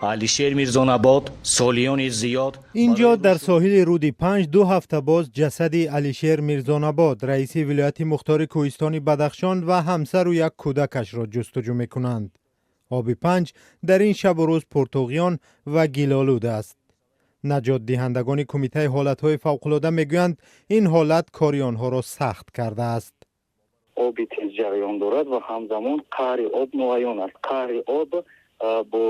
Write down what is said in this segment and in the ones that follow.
Алишер Мирзонабод солиёни зиёд. Ин ҷо, дар соҳили рӯди Панҷ, 2 ҳафта боз ҷасади Алишер Мирзонабод, раиси вилояти мухтори кӯҳистони Бадахшон, ва ҳамсару як кӯдакашро ҷустуҷӯ мекунанд. Оби Панҷ дар ин шабу рӯз пуртуғён ва гилолуд аст. Наҷотдиҳандагони Кумитаи ҳолатҳои фавқулода мегӯянд, ин ҳолат кори онҳоро сахт кардааст. Оби тез ҷараён дорад ва ҳамзамон қаъри об ноаён аст. Қаъри об бо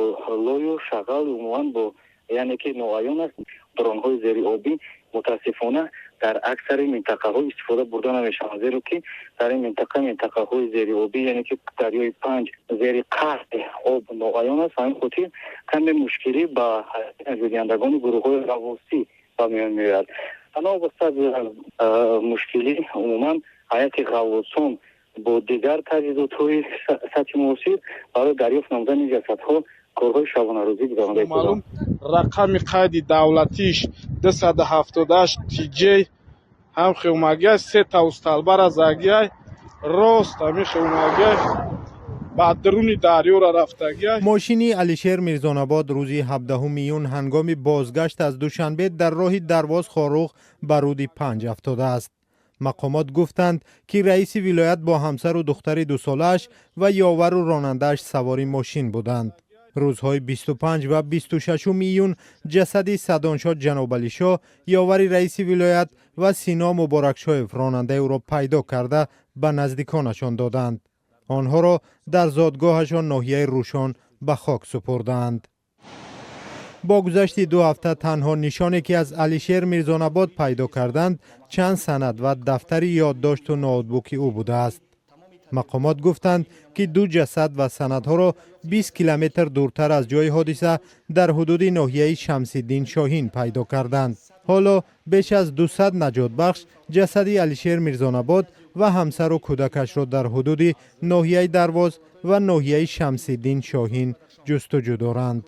лою шағал, умуман бо, яъне ки, ноаён аст. Дронҳои зериобӣ, мутаассифона, дар аксари минтақаҳо истифода бурда намешаванд, зеро ки дар ин минтақа, минтақаҳои зериобӣ, яъне ки дарёи Панҷ, зери қаъри об ноаён аст. Ҳамин хотир каме мушкилӣ ба наҷотдиҳандагони гурӯҳҳои ғаввосӣ ба миён меояд. Новобаста аз мушкилӣ, умуман ҳайати ғаввосон бо дигар таҷҳизотҳои сатҳи муосир барои дарёфт намудани ҷасадҳо корҳои шабонарӯзӣ гузаронда. Маълум, рақами қайди давлатиш 278 тж ҳам хеумагиай, се тавсталбара загиай, рост ҳамин хеумагиай, ба даруни дарёра рафтагиай. Мошини Алишер Мирзонабод рӯзи 17 июн ҳангоми бозгашт аз Душанбе дар роҳи Дарвоз Хоруғ ба рӯди Панҷ афтодааст. Мақомот гуфтанд, ки раиси вилоят бо ҳамсару духтари дусолааш ва ёвару ронандааш савори мошин буданд. Рӯзҳои 25 ва 26 июн ҷасади Садоншоҳ Ҷанобалишоҳ, ёвари раиси вилоят, ва Сино Муборакшоев, ронандаи ӯро пайдо карда, ба наздиконашон доданд. Онҳоро дар зодгоҳашон, ноҳияи Рӯшон, ба хок супурданд. Бо гузашти 2 ҳафта танҳо нишоне, ки аз Алишер Мирзонабод пайдо карданд, чанд санад ва дафтари ёддошту ноутбуки ӯ будааст. Мақомот гуфтанд, ки ду ҷасад ва санадҳоро 20 километр дуртар аз ҷои ҳодиса, дар ҳудуди ноҳияи Шамсиддин Шоҳин пайдо карданд. Ҳоло беш аз 200 наҷотбахш ҷасади Алишер Мирзонабод ва ҳамсару кӯдакашро дар ҳудуди ноҳияи Дарвоз ва ноҳияи Шамсиддин Шоҳин ҷустуҷӯ доранд.